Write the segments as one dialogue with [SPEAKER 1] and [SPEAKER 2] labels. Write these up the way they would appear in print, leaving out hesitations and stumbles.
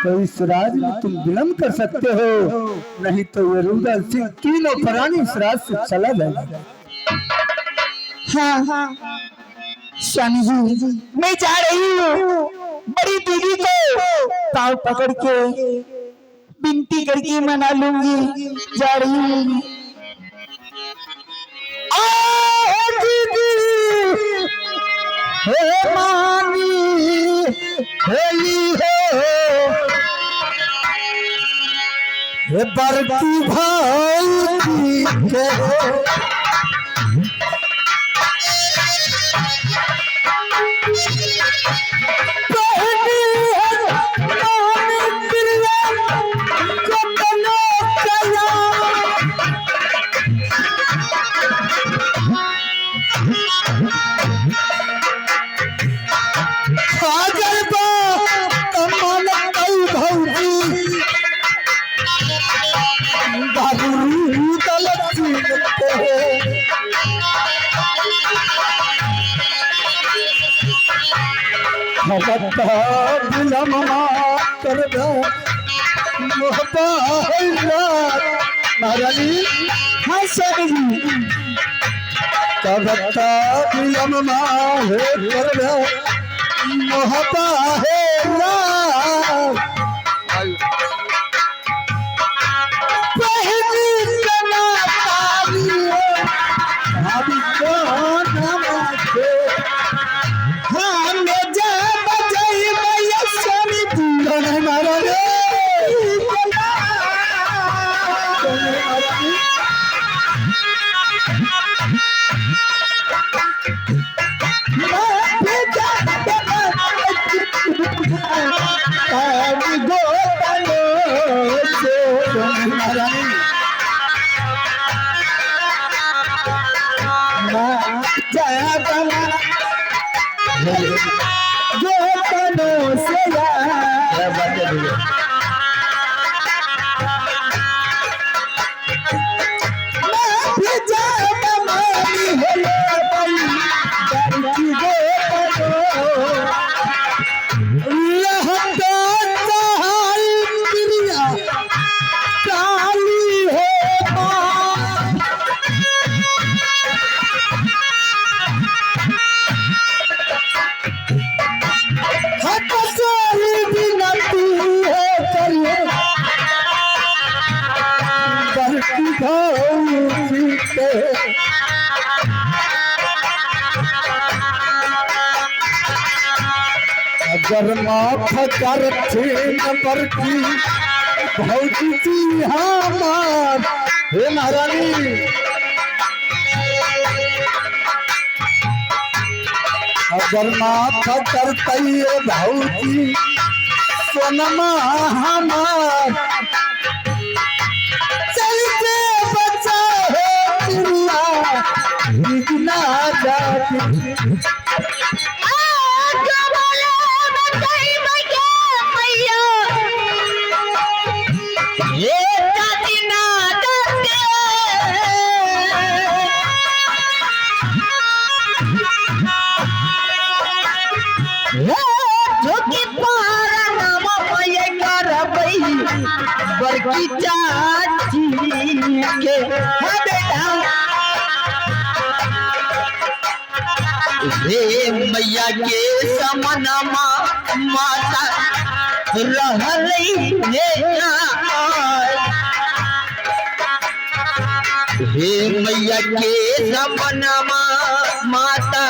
[SPEAKER 1] तो इस राज में तुम विलंब कर सकते हो, नहीं तो ये रुदल सिंह तीनों प्राणी इस राज से चला जाएगा।
[SPEAKER 2] हाँ हाँ स्वामी जी, मैं जा रही हूँ। बड़ी दीदी को पाँव पकड़ के विनती करके मना लूंगी। जा रही हूँ।
[SPEAKER 1] दीदी हे मानी हेली हो हे बरकी भाई के महारानी।
[SPEAKER 2] हाँ स्वामी जी,
[SPEAKER 1] कबता बिलम हे कर मोहब्बा है। पहली कना तारी भाभी कौन के
[SPEAKER 2] हाँ मैं जा बजाई मैया स्वामी जी।
[SPEAKER 1] महारानी। अगर माफ करथिन बरकी भौजी जी हमार हे महारानी, अगर माफ करतई भौजी सोनमा हमार, चल के बचा हो प्रिया ना जाती।
[SPEAKER 2] बड़की चाची के हाँ बेटा, हे मैया के समनमा माता रहलई हे, हे मैया के समनमा माता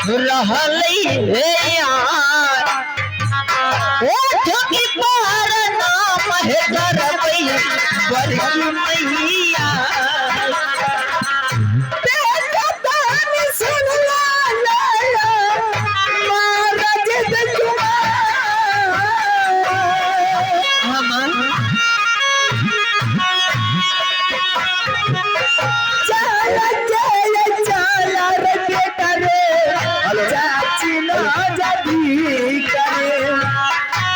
[SPEAKER 2] रहलई हे यार। ओ झुकी पार नाम हे करबई बड़की मैया।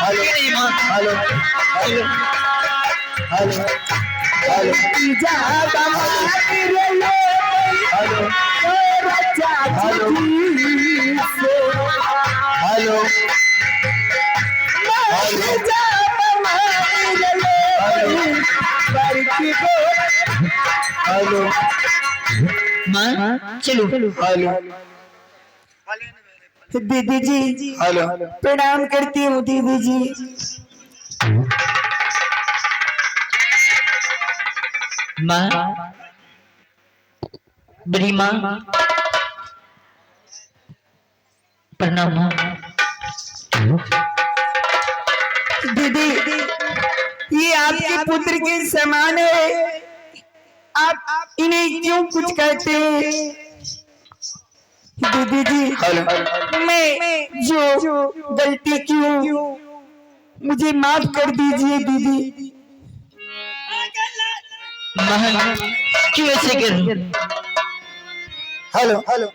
[SPEAKER 1] Hello hello hello hello hello hello hello. Hello.
[SPEAKER 2] माँ चलो।
[SPEAKER 1] हेलो।
[SPEAKER 2] दीदी जी
[SPEAKER 1] हेलो।
[SPEAKER 2] प्रणाम करती हूँ दीदी जी। माँ, बड़ी माँ प्रणाम। माँ दीदी ये आपके पुत्र के समान है, आप इन्हें क्यों कुछ कहते हैं? दीदी जी
[SPEAKER 1] हेलो।
[SPEAKER 2] मैं जो गलती की हूँ मुझे माफ कर दीजिए दीदी। महन क्यों ऐसे कर?
[SPEAKER 1] हेलो। हेलो।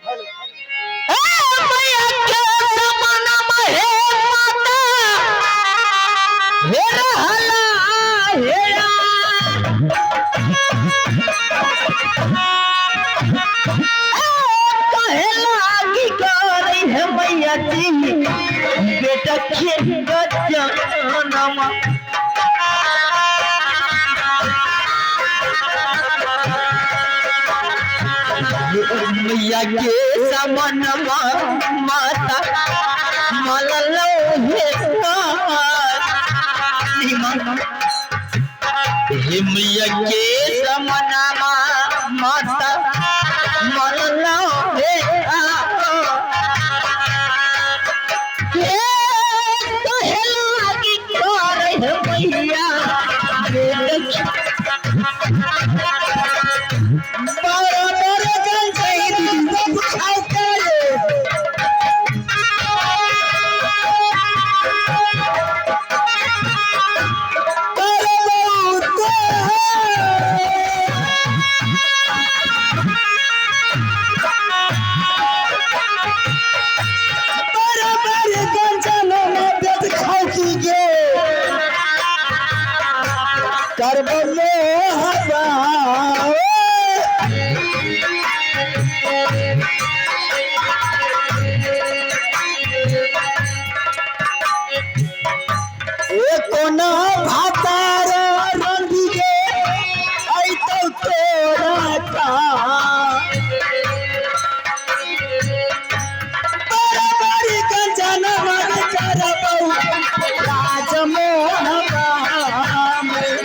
[SPEAKER 2] बेटा के गजनमा मैया के समनमा माता मललो हे हे मैया के समनमा माता मललो हे हे कहे लागी करे मैया बेटा
[SPEAKER 1] बराबर गंजाई दीदी सब खाओ करे। अरे बहुत है। बराबर गंजानो में बेच खाओ की गे करब मोहबा। ए कोना भातार रंगी गे आई तो तोरा का बराबरी कंचन मन करबौ राजमोहबा में।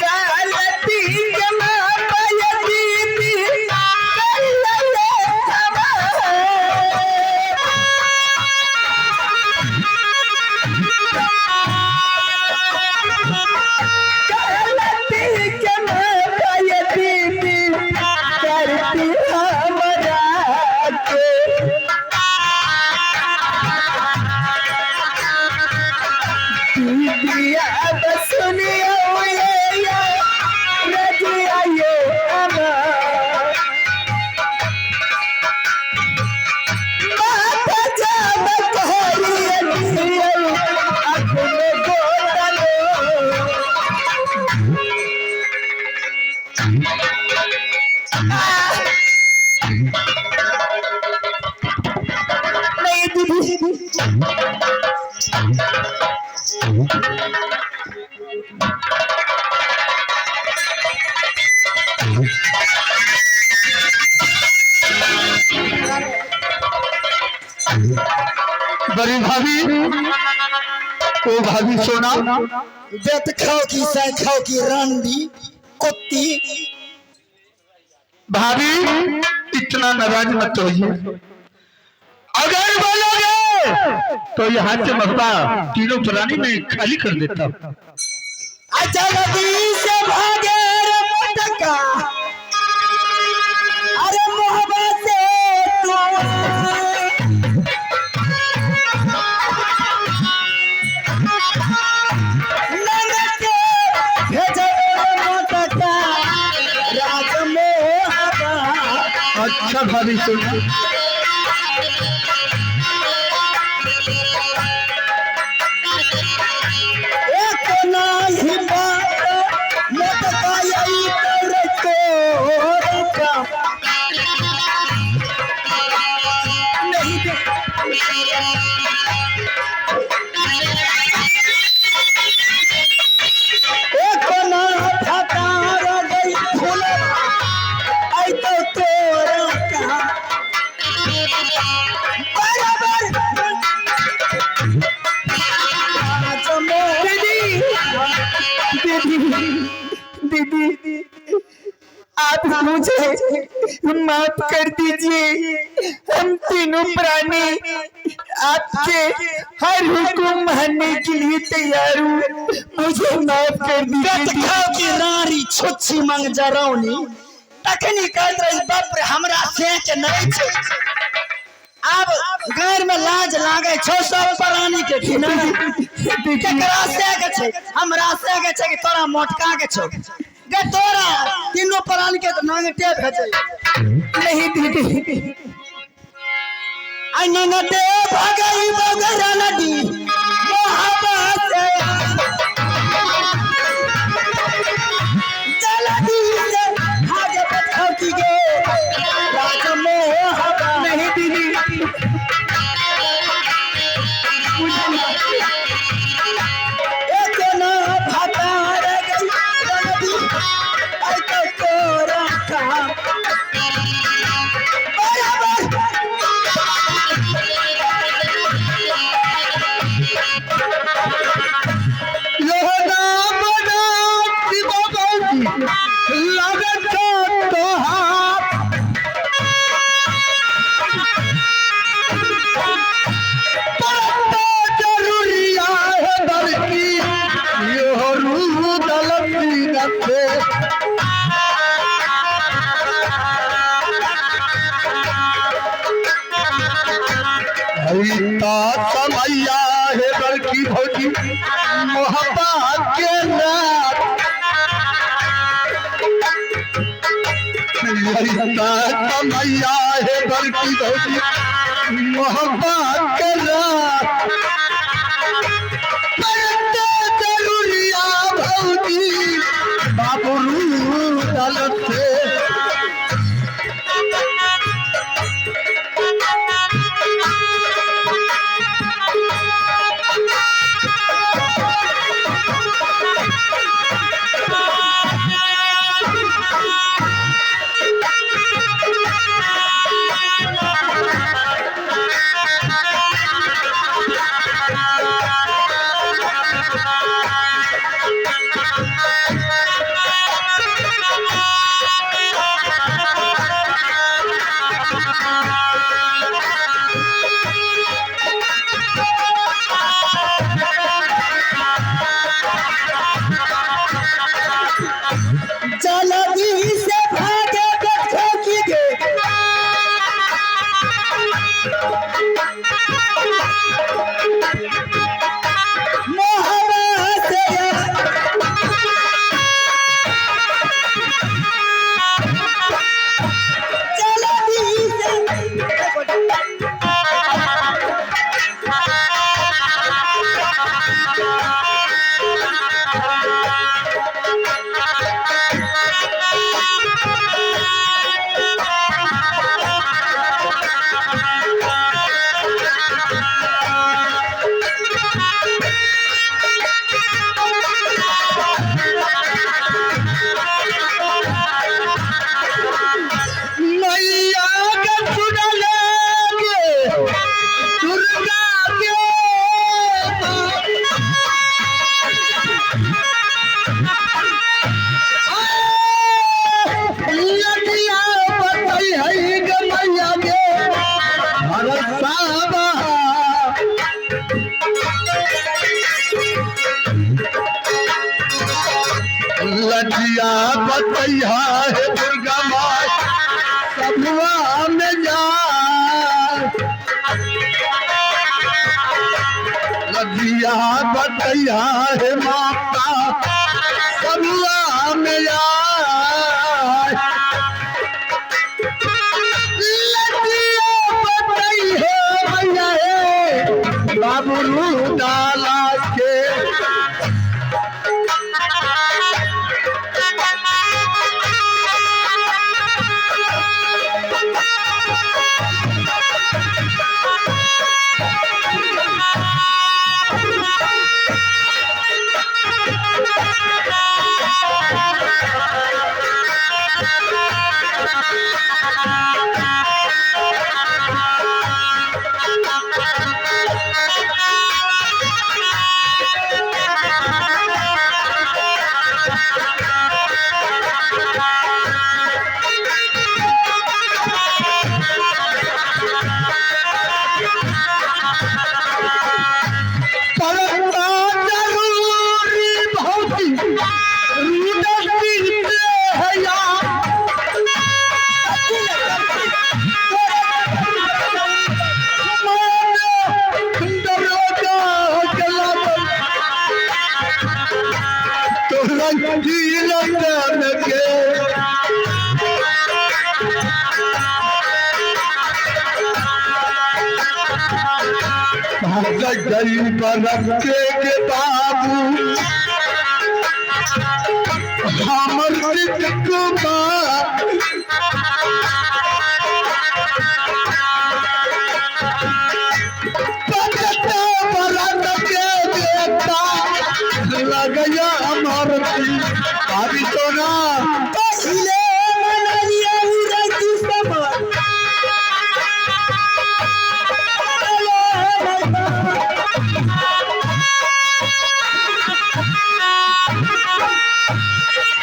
[SPEAKER 1] गलती के मापय दीदी कर ले खबर। गलती के मापय दीदी करती हमरा के। दीदिया बसुनियो ये ये रजिया ये अमर। माता जाब कहरिया दियो अपने गोतलो।
[SPEAKER 2] नहीं दीदी
[SPEAKER 1] बड़ी भाभी ओ भाभी सोना बेत खाओ की साई खाओ की रंडी कुत्ती। भाभी इतना नाराज मत होइए, अगर बोलोगे तो यहाँ से मकबा तीनों प्राणी में खाली कर देता हूँ। अच्छा नदी से भागे रे मोटका, अरे मोहब्बत से तू ननद के भेजो रे मोटका राज मोहब्बत। अच्छा भाभी सुन, एक नाही बात मोटका यही तर तोरका।
[SPEAKER 2] नहीं दे। मुझे माफ कर दीजिए। हम तीनों प्राणी आपके हर हुक्म मानने के लिए तैयार हूँ, मुझे माफ कर दीजिए।
[SPEAKER 3] की रानी छुच्छी मंग जरौनी तखनी कहत रही बाप रे हमरा से के नहीं छै। आब घर में लाज लागे छौ सब प्राणी के कि नहीं? केकरा से के छै? हमरा से के छै कि तोरा मोटका के छौ? गे तोरा तीनों प्राणी के तो नांगटे भेजै।
[SPEAKER 2] नहीं दीदी।
[SPEAKER 3] आई नंगटे भगई बगरा नदी मोहब्बत से जलदी से भागे पथौती गे राज मोहब्बत।
[SPEAKER 2] नहीं दीदी।
[SPEAKER 3] एक ना भातार गई नदी आई तो तोरा काम बराबर।
[SPEAKER 1] लोहना बना बाबूजी लगत तोहार परत जरूरिया है बल्कि यो रूह दलती नथे। समैया है बल्कि भौजी मोहब्बत के रात समैया है बल्कि भौजी मोहब्बत के रात परत जरूरिया भौजी बाबरू दलत से।
[SPEAKER 3] जलदी से भागे बच्चों की गे मोहब्बत से जलदी से
[SPEAKER 1] मैया के चुड़ले के दुर्गा के लटिया बताई है गे मैया के भरसावा। लटिया बतैया है दुर्गा माँ सबुआ में जा लगिया बतैया है माता सबुआ में जा लगिया बतैया मैया हे बाबू डाला के। गई लंदन के। भाग गई बरत के बाबू हमर कुमार। बरत के बेटा लगया अमर भाभी सोना।
[SPEAKER 3] पहिले मनलिया उरती सब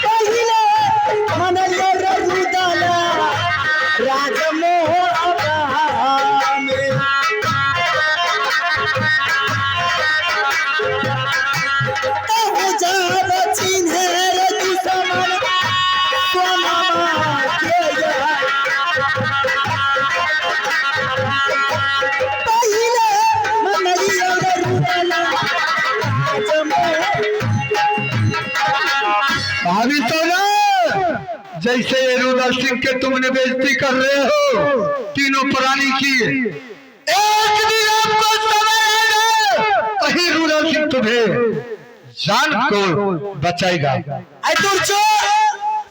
[SPEAKER 3] पहिले मनलिया रुदला राजमोहन में। तहु जाब चिन्हे रे दुश्मन सोनमा के यार। पहिले मनलिया रुदला राजमोहन।
[SPEAKER 1] भाभी सोना, जैसे रुदल सिंह के तुमने बेइज्जती कर रहे हो तीनों प्राणी की, एक दिन आपको समय आएगा वही रुदल सिंह तुम्हें जान को बचाएगा।
[SPEAKER 3] आई दूर चो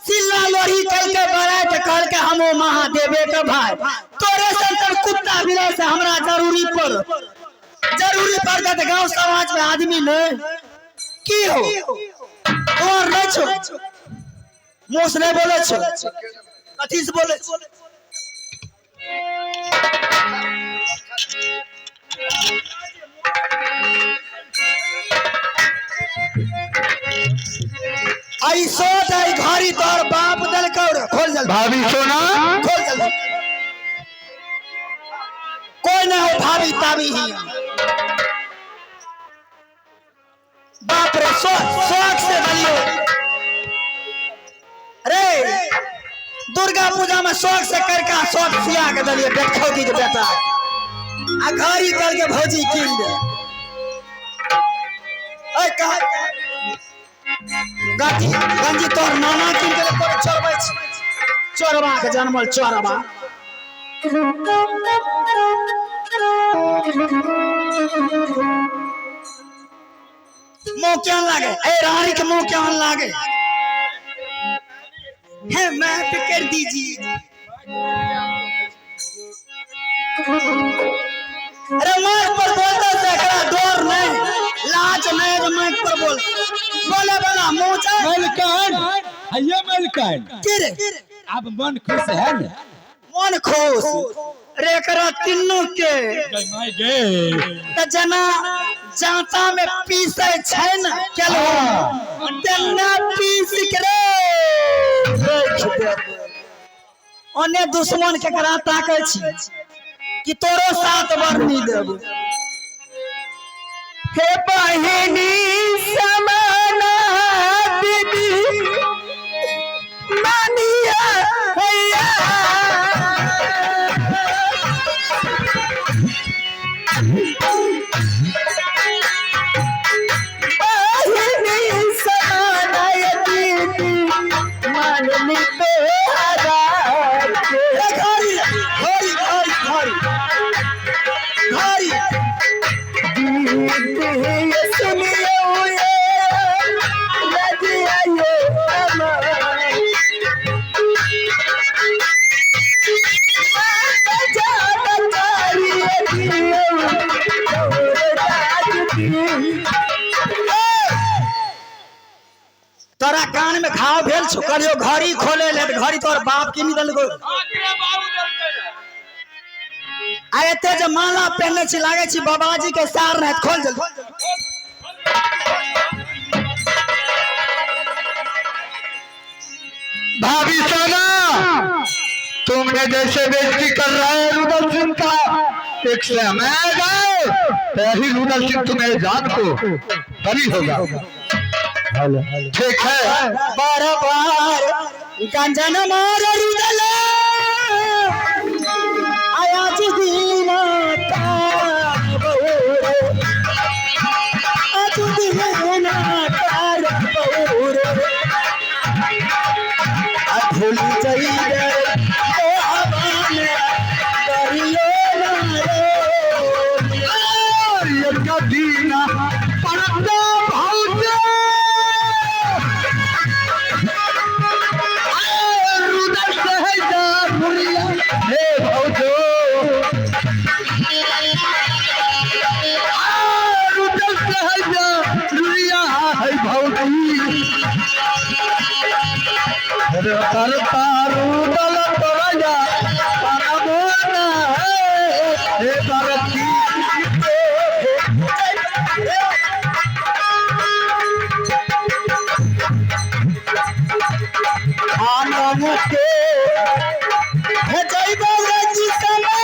[SPEAKER 3] सिल्ला लोरी कल के बड़ा के कहल के हम महादेवे के भाई तोरे संतर कुत्ता मिले से हमरा जरूरी पर जरूरी पड़ जाते गांव समाज में आदमी ने की हो तोर नहीं छो मुंह से नहीं बोले छो कथी से बोले। आई सोच आई घड़ी तोर बाप दल कौर खोल जल्दी
[SPEAKER 1] भाभी सोना
[SPEAKER 3] खोल जल्दी। कोई ना हो भाभी ताबी ही। बाप रे शौक से बलियो रे दुर्गा पूजा में शौक से करके शौक सिया के दलिए बेटखौती के बेटा आ घड़ी कर के भौजी कीन दे। ऐ कहा गंजी गंजी तोर नाना कीन के तोर चोरबै छी चोरबा के जनमल चोरबा। मुंह क्यों लागे ए रानी के मुंह क्यों लागे है माफ कर दीजिए। अरे माइक पर बोलते से एकरा डर नहीं लाज नहीं रे माइक पर बोल बोले बोला मुंह से
[SPEAKER 4] मलकान आइए मलकान
[SPEAKER 3] की रे
[SPEAKER 4] अब मन खुश है ना?
[SPEAKER 3] मन खुश रे एकरा तीनों के
[SPEAKER 4] जय माय गे
[SPEAKER 3] त जना जांता में पीसै छै न केलो तेना पीस के रे राखि देबो। ओने दुश्मन के करा ताकै छी कि तोरो सात बरनी देबो।
[SPEAKER 2] हे बहिनी समाना दीदी मानिया हैया। बहिनी समाना दीदी माननी तोहरा के।
[SPEAKER 3] घड़ी घड़ी घड़ी घड़ी घड़ी
[SPEAKER 2] दीदी सुनियो ये रजिया ये अमर।
[SPEAKER 3] तोरा कान में घाव भेल छौ करियो घड़ी खोले ले त घड़ी तोर बाप की निकल गो। आ एते जे माला पहनने छी लागे छी बाबाजी के सार रहत खोल जल्दी।
[SPEAKER 1] भाभी सोना, तुमने जैसे बेइज्जती कर रहा है रुदल सिंह का, एक समय आएगा तो यही रुदल सिंह तुम्हें जान को बली होगा। ठीक है
[SPEAKER 3] बार बार गंजन मार रुदल आया दीना कार बहुरे आज दीना कार बहुरे। भूल जइबे ओ हवाने करियो ना रो
[SPEAKER 1] एक दीना पड़ता भौजे रुदल सहजा मुरिया हे भौजो रुदल सहजा रुरिया है भौजी अरे करता रुदल तोरा परमोना है हे बरती
[SPEAKER 3] आनंद के भेजइबो रजी समय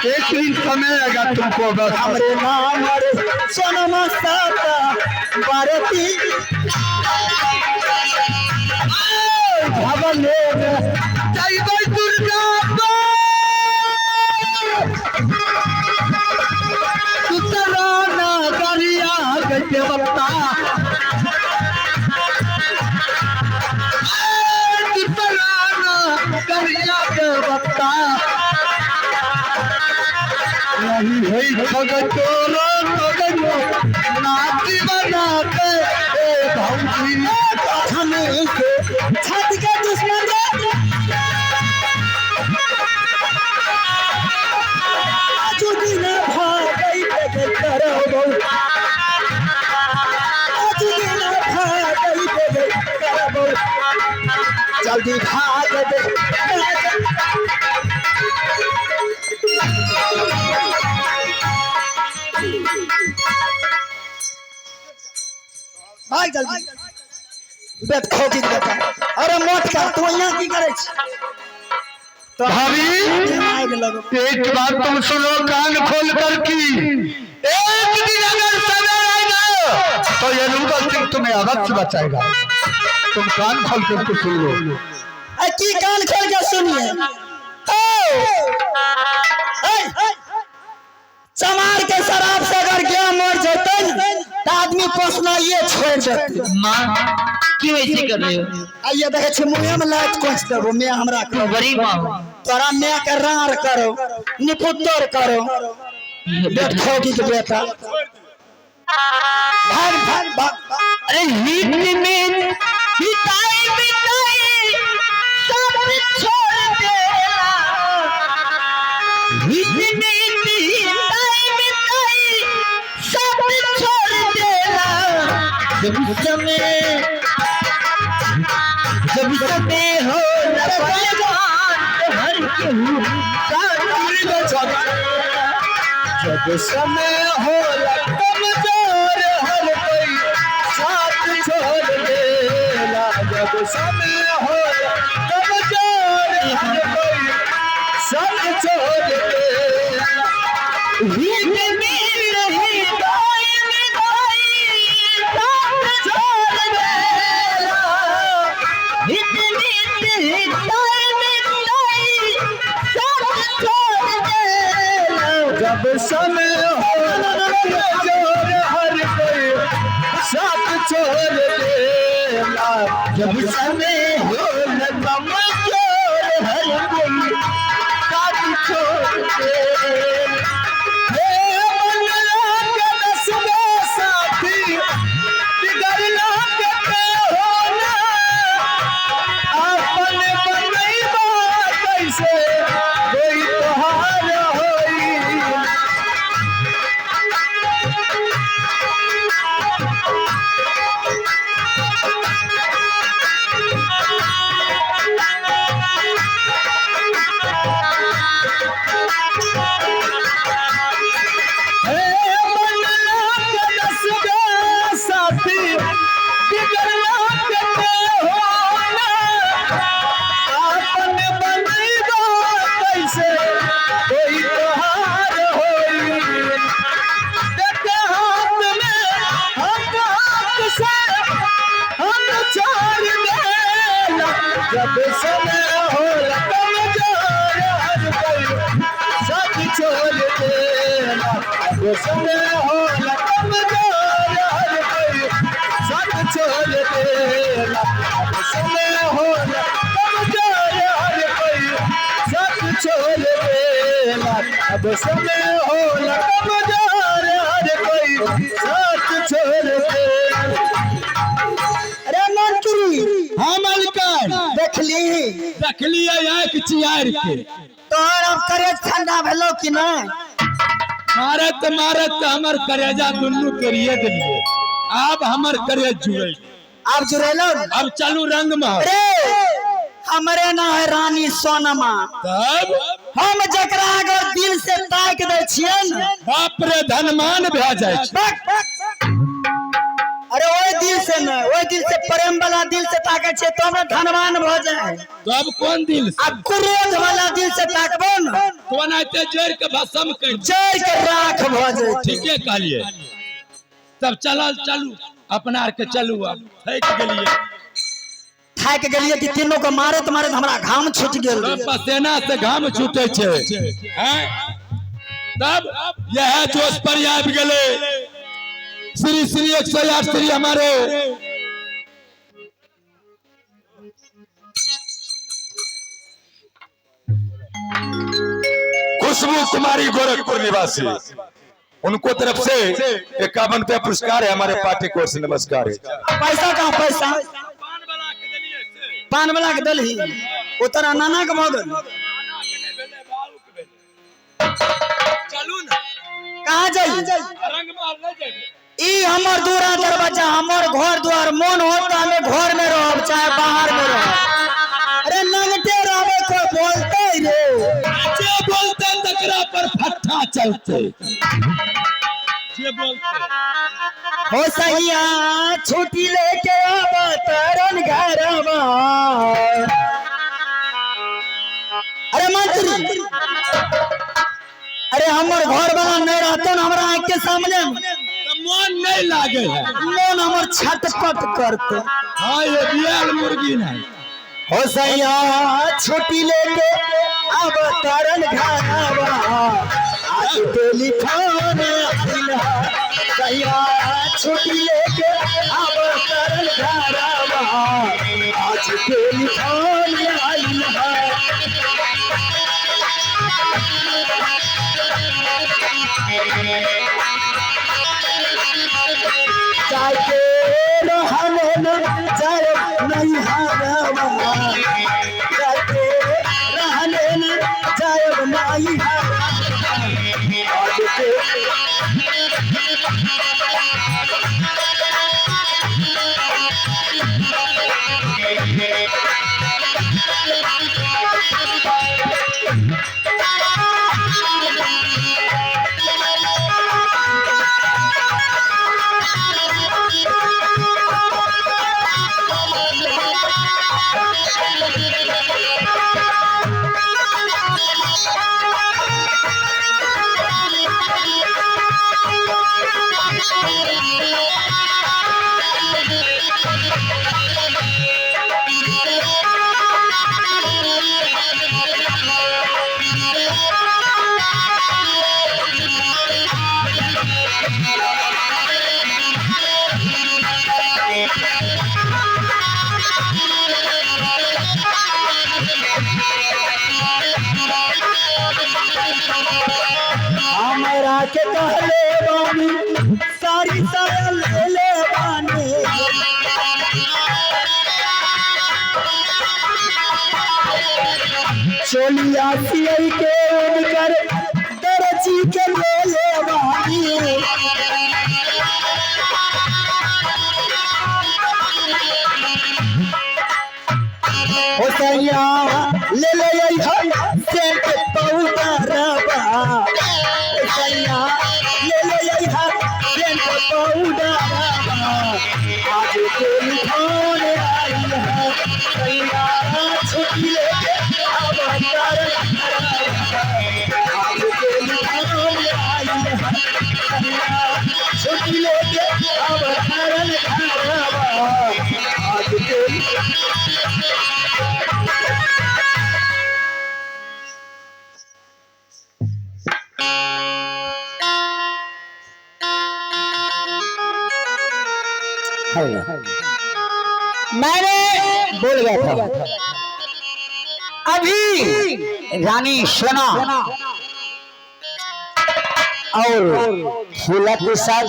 [SPEAKER 1] एक दिन समय आएगा तुमको बस
[SPEAKER 3] हमरे नाम रे सोनमा साता बारती
[SPEAKER 1] भवने में जइबै दुर्गा सुतरा ना दरिया के देवता सुतरा ना दरिया के देवता नहीं है ठग चोर ठग नाची बना के ए भौजी
[SPEAKER 3] हमें के छत के दुश्मन रे आजू दिन भागई पे करबो आजू दिन भागई पे करबो जल्दी भाग दे भाग जल्दी बेट खोकी के बेटा अरे मोट का तू यहाँ की करे छी तो
[SPEAKER 1] भाभी
[SPEAKER 3] आगि लगो
[SPEAKER 1] एक बात तुम सुनो कान खोल कर की एक दिन अगर समय आएगा तो ये रूबल सिंह तुम्हें अवश्य बचाएगा। तुम कान खोल कर के सुन लो।
[SPEAKER 3] आ की कान खोल के सुनिए ओ ए, चमार के शराब से अगर गया मर जेतै ने त आदमी पोसनाइए छोड़ देतै।
[SPEAKER 2] माँ क्यों ऐसे कर रहे हो?
[SPEAKER 3] आइए देखे छी मुँहे में लात कोच देबो मैं हमरा के।
[SPEAKER 2] गरीब माँ हो।
[SPEAKER 3] तोरा मैं के रार करो निपुत्तर करो बेट खोकी के बेटा भाग भाग भाग
[SPEAKER 2] अरे हित में हिताई बिताई सब छोड़ देला। हित में हिताई बिताई सब छोड़ देला। जब समय जब समय हो न बलवान हर केहू साथ
[SPEAKER 1] जब समय हो कमजोर हर कोई साथ छोड़ देला। जब समय हो कमजोर हर कोई साथ छोड़ देला।
[SPEAKER 2] हित में हिताई बिताई सब छोड़ देला। हित में हिताई बिताई सब छोड़ देला।
[SPEAKER 1] जब समय हो कमजोर हर कोई साथ छोड़ देला। जब समय हो कमजोर हर कोई साथ छोड़ देला। हे बनला के दसवे साथी बिगड़ला के होना अपन बनैबा कैसे कोई तोहार होई। हे बनला के दसवे साथी बिगड़ला के होना अपन बनैबा कैसे कोई तोहार होई। देख हाथ में हाथ हाथ अब समय होला कमजोर हर कोई साथ छोड़ देला। अब समय होला कमजोर हर कोई साथ छोड़ देला। अब समय होला कमजोर हर कोई साथ छोड़ देला।
[SPEAKER 3] अरे मंत्री।
[SPEAKER 4] हाँ मालिकन।
[SPEAKER 3] देखली?
[SPEAKER 4] देखलिए आँख चियार के।
[SPEAKER 3] तोहर अब करेज ठंडा भेलो कि नहीं?
[SPEAKER 4] मारत मारत हमर करेजा दुनू करिए देलिए, अब हमर करेज जुड़े।
[SPEAKER 3] अब जुड़ेलो?
[SPEAKER 4] अब चलू रंग में।
[SPEAKER 3] अरे हमरे ना है रानी सोनमा।
[SPEAKER 4] तब
[SPEAKER 3] हम जकरा अगर दिल से ताक दे छियै न,
[SPEAKER 4] बाप रे धनमान भए जाइ छै।
[SPEAKER 3] अरे ओहि दिल से न, ओहि दिल से प्रेम वाला दिल से ताकै छियै तो हमरा धनवान भऽ जाए।
[SPEAKER 4] तब कोन दिल से?
[SPEAKER 3] आ क्रोध वाला दिल से ताकबो न
[SPEAKER 4] तो ओनाहिते जरि के भस्म कर
[SPEAKER 3] जरि के राख भऽ जेतै।
[SPEAKER 4] ठीके कहलिए। तब चलल चलू अपना आर के चलू, अब थाकि गेलिए।
[SPEAKER 3] थाकि गेलिए कि तीनों के मारैत मारैत हमरा घाम छूटि गेल।
[SPEAKER 4] तब पसेना से घाम छूटे छै। हैं? तब यह जोश पर आबि गेलै श्री श्री 108 श्री हमारे
[SPEAKER 5] खुशबू कुमारी गोरखपुर निवासी, उनको तरफ से 51 रुपया पुरस्कार है हमारे पार्टी को से नमस्कार है।
[SPEAKER 3] पैसा कहाँ? पैसा पान वाला के देलही, ओ तोरा नाना के भऽ गेल।
[SPEAKER 4] चलू ना।
[SPEAKER 3] कहाँ जाइ?
[SPEAKER 4] रंग मार नहीं जेबै।
[SPEAKER 3] ई हमर दूरा दरवाजा, हमर घर द्वार, मन हो तो हमें घर में रहब चाहे बाहर में रहब। अरे नंगटे रहबे कोई बोलते रे?
[SPEAKER 4] जे बोलते तकरा पर फट्टा चलते। जे बोलते
[SPEAKER 3] हो सैया छुट्टी लेके आवा तरन घरवा। अरे मंत्री, अरे हमर घर वाला नहीं रहते न हमरा आँख के सामने
[SPEAKER 4] तो मन नहीं लागे है,
[SPEAKER 3] मन हमर छटपट करते।
[SPEAKER 4] हाँ ये बियाल मुर्गी नहीं।
[SPEAKER 3] हो सैया छुट्टी लेके आब तरन घरवा, आज टेलीफोन आइल है। सैया छुट्टी लेके आब तरन घरवा, आज टेलीफोन आइल है। जाके रहने न जाए नहीं हरवा, जाके रहने न जाए नहीं हरवा। आज के हमरा के कहले बानी सारी साया ले ले बानी, चोलिया सियई के उनकर दर्जी के ले ले बानी। हो सैया ले ले सेंट पाउडरवा, सैया ले ले सेंट पाउडरवा, आज टेलीफोन आइल है। सैया छुट्टी लेके आब तार, आज टेलीफोन आइल है। है। मैंने बोल गया था। अभी रानी सोना और फूला के साथ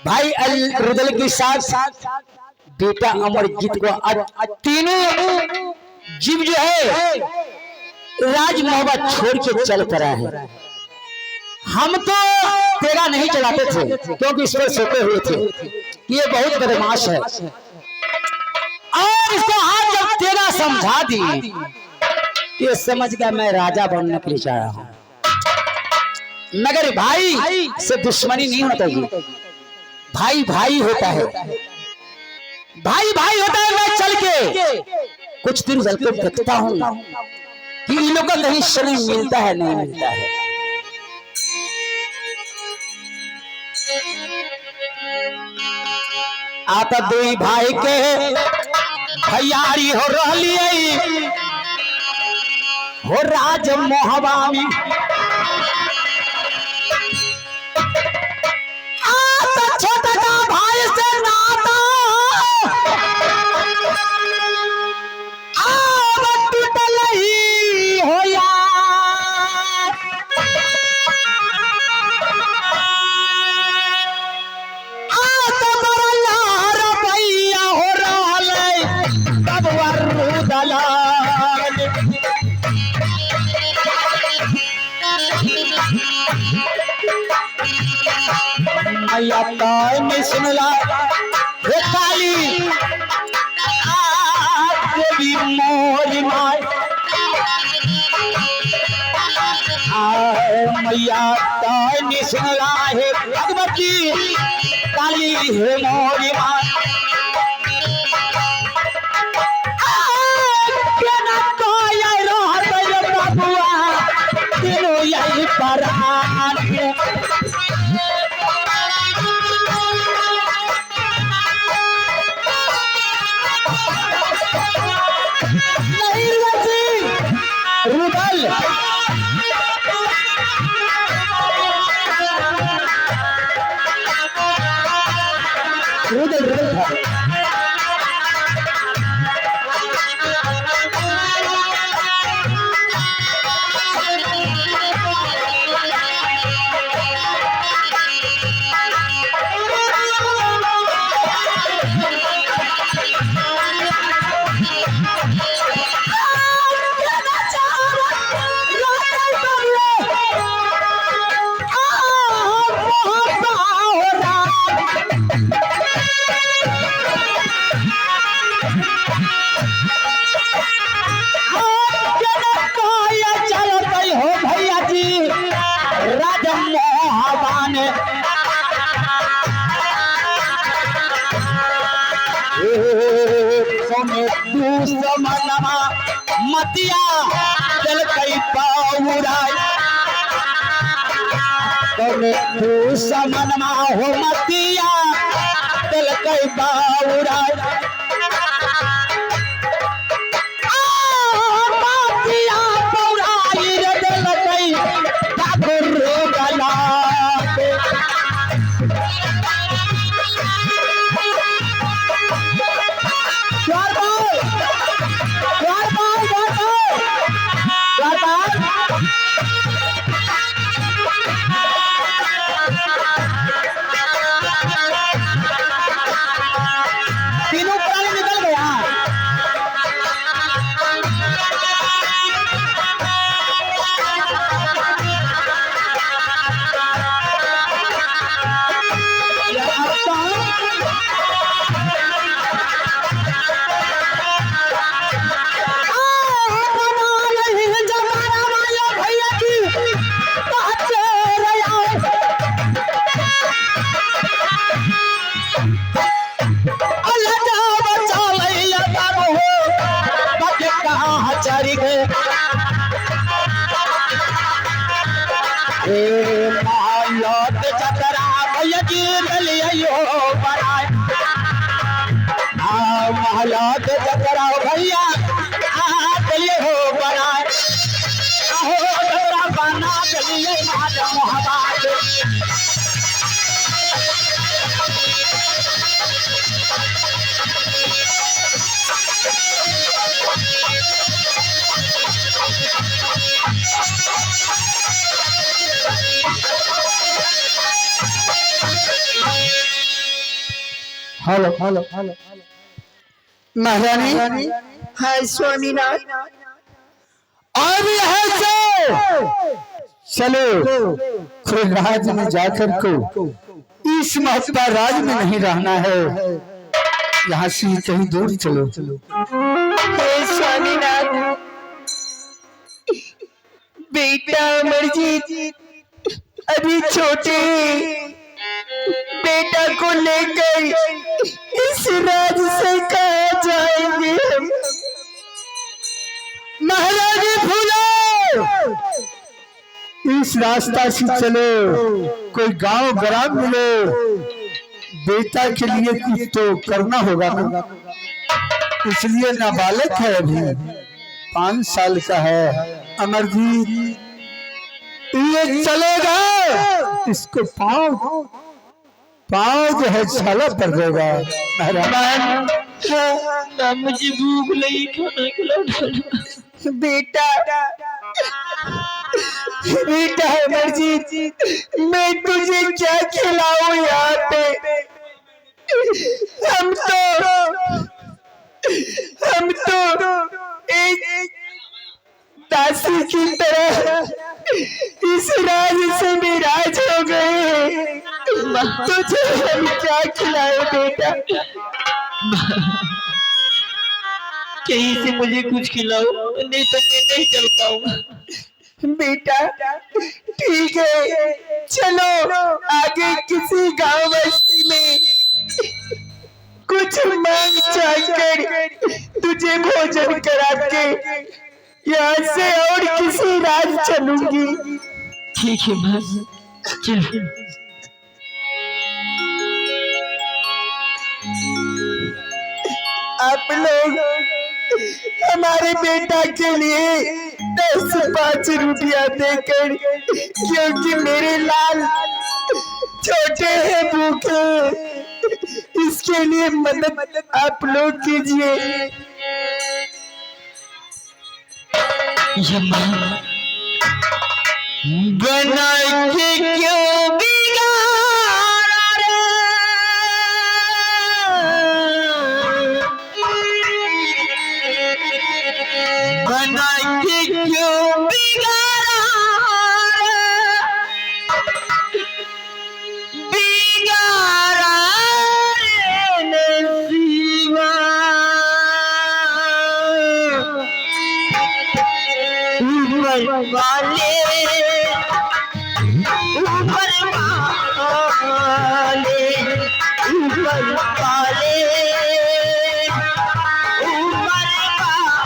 [SPEAKER 3] भाई रुदल के साथ बेटा अमरजीत को अब तीनों जीव जो है राज मोहब्बत छोड़ के चल कर आए हैं। हम तो तेरा नहीं चलाते थे क्योंकि इस पर सोते हुए थे कि ये बहुत बदमाश है, और इसको हाथ जब तेरा समझा दिए ये समझ गया मैं राजा बनने के लिए जा रहा हूं। मगर भाई से दुश्मनी नहीं होना चाहिए, भाई भाई होता है, भाई भाई होता है। मैं चल के कुछ दिन चल के देखता हूं कि इन लोगों का कहीं शरीर मिलता है नहीं मिलता है। आता दुई भाई के भैयारी हो रही हो राज मोहबा में, आता छोटा का भाई से नाता आव टूटल ही हो यार। आता बड़ा लार भैया हो रहल तब दलाल। मैया ताई में सुनला हे काली देवी मोरी माई, मैया ताई में सुनला हे भगवती काली हे मोरी माई। केना कोई रहत बबुआ तीनों यही परान। रुदल रुदल रुदल था। हो भैया जी राजा मोहबान दुश्मनमा मतिया चल कई पाउराई, दुश्मनमा हो मतिया चल कई पाउराई। मतिया पौराई रे दिल कई ठाकुर गला। तीनों प्राणी निकल गया। महलात जतरा भैया आ हो बनाए, आहो डोरा बना दिलिए माता मोहब्बत।
[SPEAKER 1] हेलो हेलो हेलो महारानी।
[SPEAKER 2] हाँ स्वामीनाथ।
[SPEAKER 1] अब यहाँ से चलो, खुलराज में जाकर को इस महत्वा राज में नहीं रहना है, यहाँ से कहीं दूर चलो।
[SPEAKER 2] हे स्वामीनाथ, बेटा अमरजीत अभी छोटे, बेटा को लेकर इस राज से कहाँ जाएंगे हम?
[SPEAKER 1] महारानी फूलो, इस रास्ता से चलो, कोई गांव ग्राम मिले, बेटा के लिए कुछ तो करना होगा ना। इसलिए नाबालिग है अभी, 5 साल का है अमरजीत, ये चलेगा, इसको पाँव पाँव जो है छाला पड़ देगा। महाराज
[SPEAKER 6] ना मुझे भूख लगी, खाना खिला दो।
[SPEAKER 2] बेटा, बेटा अमरजीत, मैं तुझे क्या खिलाऊं यहाँ पे? हम तो एक दासी की तरह इस राज से विराज हो गए, तुझे हम क्या खिलाए बेटा?
[SPEAKER 6] कहीं से मुझे कुछ खिलाओ, नहीं तो मैं नहीं चल पाऊंगा।
[SPEAKER 2] बेटा ठीक है, चलो आगे किसी गांव बस्ती में कुछ मांग चाकर तुझे भोजन करा के यहाँ से और किसी राज चलूंगी।
[SPEAKER 6] ठीक है माँ, चलो।
[SPEAKER 2] आप लोग हमारे बेटा के लिए 10-5 रुपया देकर, क्योंकि मेरे लाल छोटे हैं, भूखे, इसके लिए मदद आप लोग कीजिए।
[SPEAKER 6] ये माँ बना के क्यों बिगाड़ा रे, बना के क्यों बिगाड़ा रे, बिगाड़ा रे नसीबा, ऊपर वाले, ऊपर वाले, ऊपर वाले, ऊपर वाले,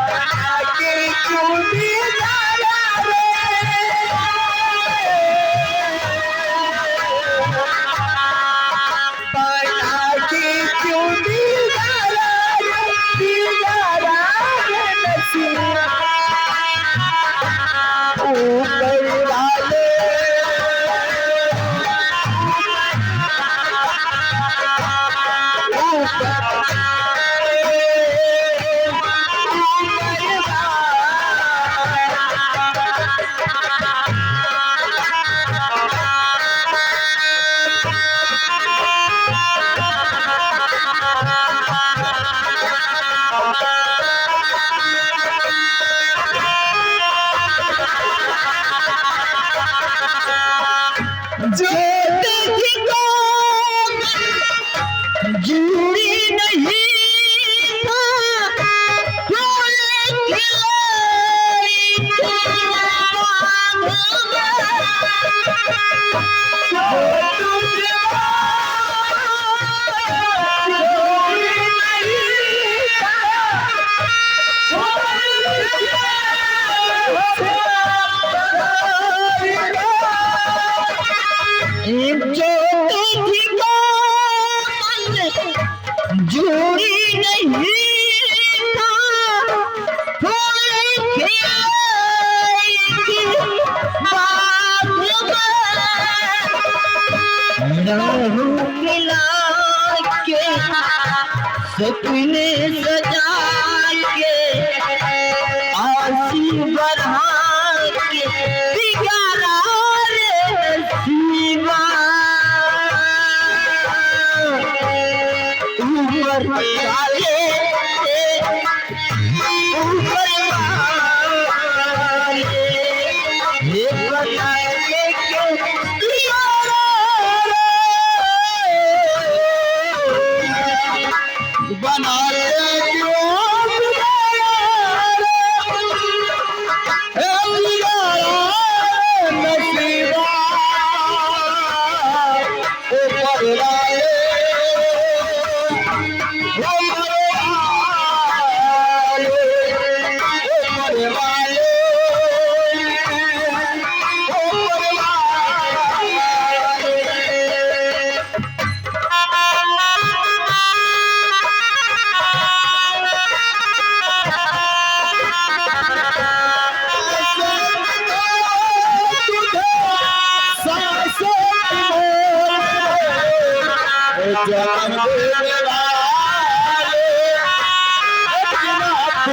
[SPEAKER 2] बना के क्यों बिगाड़ा रे, बना के क्यों बिगाड़ा रे, बिगाड़ा रे नसीबा, ऊपर वाले, ऊपर
[SPEAKER 6] जो तुझको जुड़ी नहीं था, फूल खिलाई थी बाग में। जो तुझको जुड़ी नहीं था, फूल जो तुझको जुड़ी नहीं था, फूल खिलाई थी बाग में। लहू मिला के सपने सजा के आंसू बढ़ा के बिगाड़ा रे नसीबा।
[SPEAKER 2] ऊपर वाले, ऊपर वाले, ये बनाए के
[SPEAKER 4] बना ले क्यों बिगाड़ा रे, बिगाड़ा नसीबा ऊपर वाले, ऊपर वाले, ऊपर वाले, ऊपर वाले।
[SPEAKER 2] ऊपर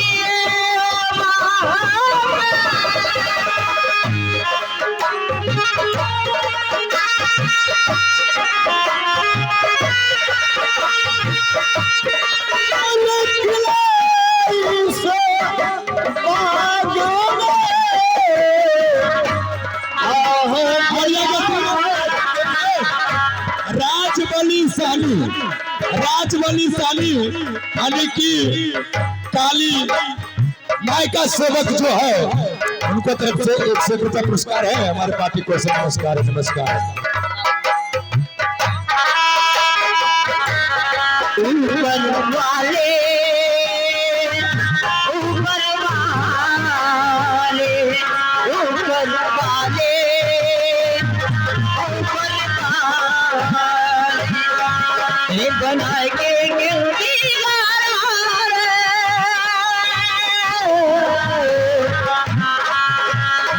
[SPEAKER 2] वाले, ऊपर वाले,
[SPEAKER 4] राजबली सानी, राजबली सानी यानी कि काली माई का सेवक जो है, उनको तरफ से 100 रुपया पुरस्कार है हमारे पार्टी को। नमस्कार, नमस्कार।
[SPEAKER 2] ऊपर वाले, ऊपर वाले, ऊपर वाले, ऊपर वाले, बना के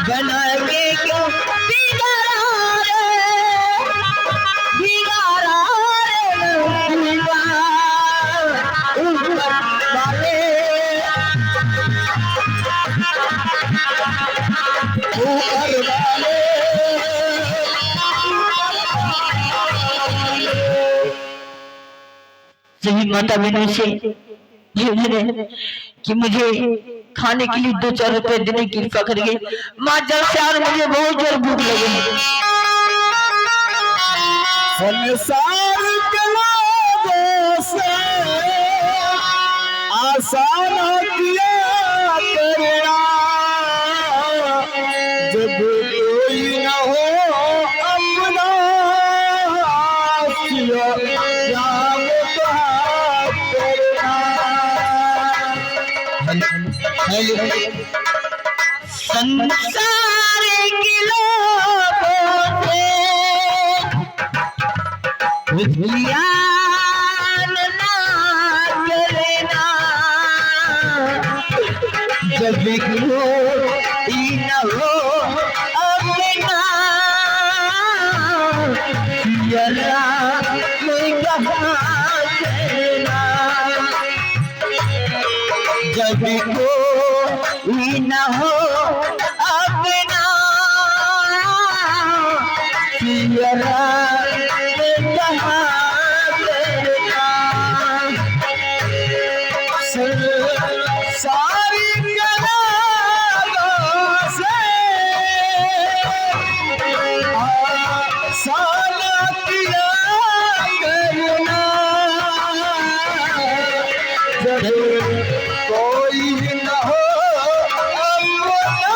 [SPEAKER 2] बना के क्यों बिगाड़ा रे, बिगाड़ा रे नसीबा, ऊपर वाले,
[SPEAKER 4] ऊपर वाले।
[SPEAKER 6] सभी माता बहनों से ये मैंने कि मुझे खाने के लिए 2-4 रुपए देने की कृपा करके। माँ जल से आज मुझे बहुत जोर भूख लगी।
[SPEAKER 4] संसार के लोगों से आसान किया करना, जब कोई न हो अपना राम करना।
[SPEAKER 6] संसार के लोगों से ध्यान ना करना, जब कोई न हो अपना, राम कहाँ करना, जब कोई न हो अपना, राम कहाँ करना।
[SPEAKER 4] सारी कला से आसान किया करना, जब कोई न हो अपना,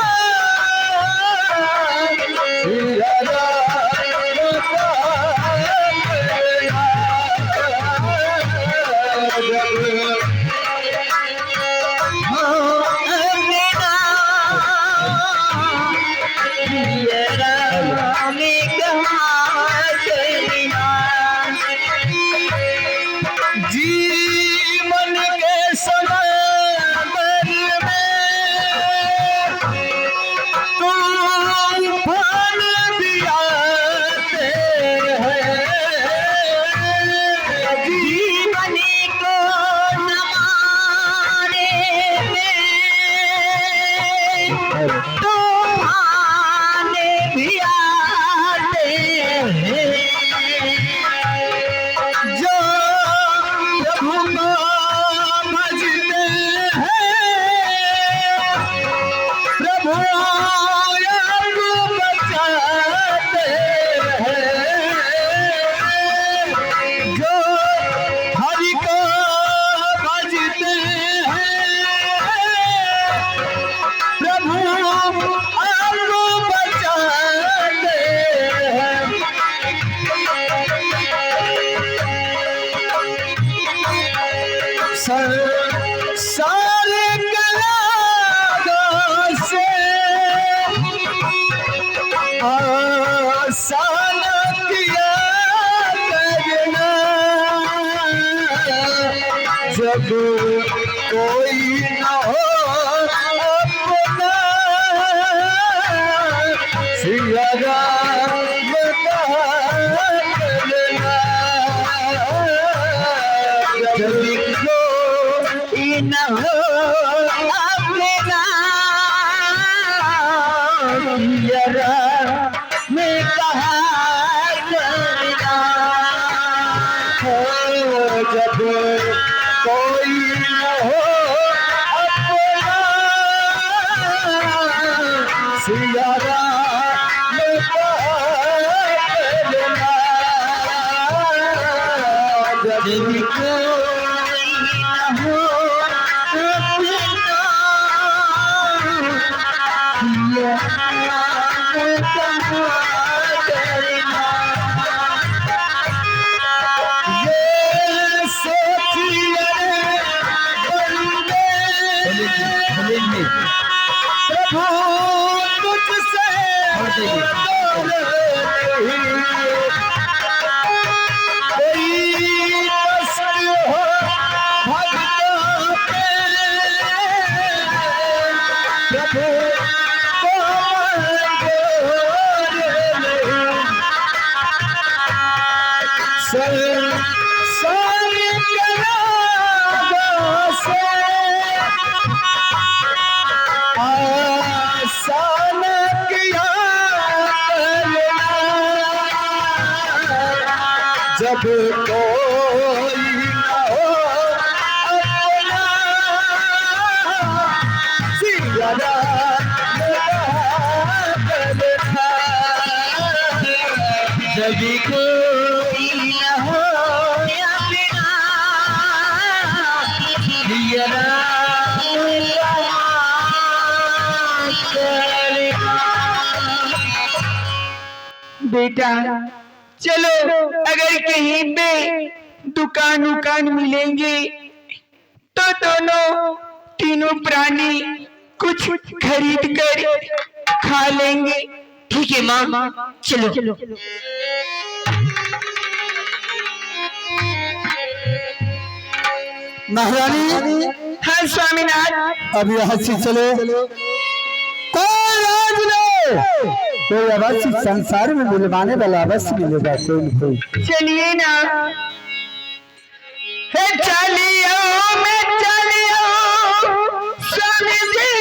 [SPEAKER 4] संसार कला से आसान किया करना, जब कोई न हो अपना, सिया राम कहा करना, जब
[SPEAKER 6] कोई न हो अपना, सिया राम कहा करना,
[SPEAKER 4] जब कोई न हो अपना, सिया राम कहा करना, जब
[SPEAKER 6] कोई न हो अपना, सिया राम कहा करना।
[SPEAKER 4] ये सोचिए बंदे, प्रभु तुझसे दूर नहीं, कोई कष्ट हो भक्तों पे, प्रभु को मंजूर नहीं। संसार कला से आसान किया करना, जब कोई न हो अपना, सिया राम कहा करना,
[SPEAKER 6] जब कोई न हो अपना, सिया राम कहा करना।
[SPEAKER 2] बेटा चलो, अगर कहीं पे दुकान उकान मिलेंगे तो दोनों तीनों प्राणी कुछ खरीद कर खा लेंगे।
[SPEAKER 6] ठीक है माँ, चलो।
[SPEAKER 4] महारानी।
[SPEAKER 2] हाँ स्वामीनाथ।
[SPEAKER 4] अब यहाँ से चले, कोई राज नहीं, कोई अवश्य संसार में मिलवाने वाला अवश्य मिलेगा, कोई न कोई।
[SPEAKER 2] चलिए ना, हे चलियो मैं चलियो स्वामी जी,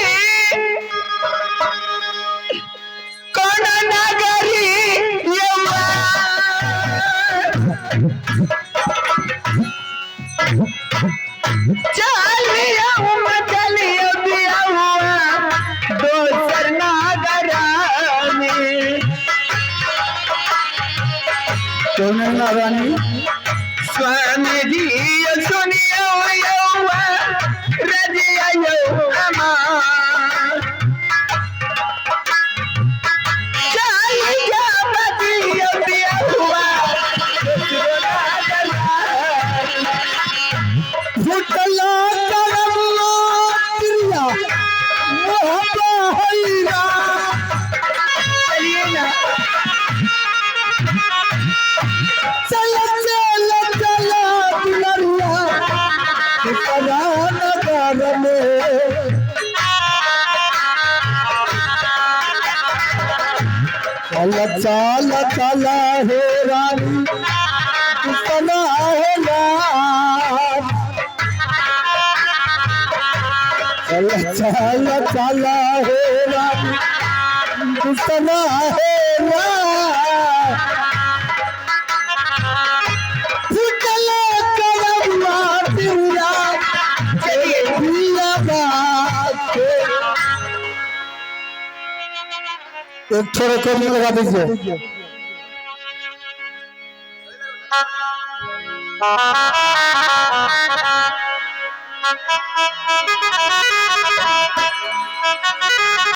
[SPEAKER 2] कौन नगरी यौवा। चलियो मैं चलियो बिया हुआ दोसर नगरा में।
[SPEAKER 4] क्यों नहीं महारानी?
[SPEAKER 2] स्वामी जी सुनियो यौवा रजिया यौ चलिया बजियो बिया हुआ
[SPEAKER 4] फुटला करमला प्रिया मोहब्बत हैरा,
[SPEAKER 2] चलिए ना,
[SPEAKER 4] चल चल चल दुलरिया नगर में, चल चल चल हे रानी सना है राम, चल चल चल हे रानी सना है राम, फुटला करमला प्रिया
[SPEAKER 2] चलिए।
[SPEAKER 4] प्रिया बात। एक थोड़ा रिकॉर्डिंग लगा दीजिए।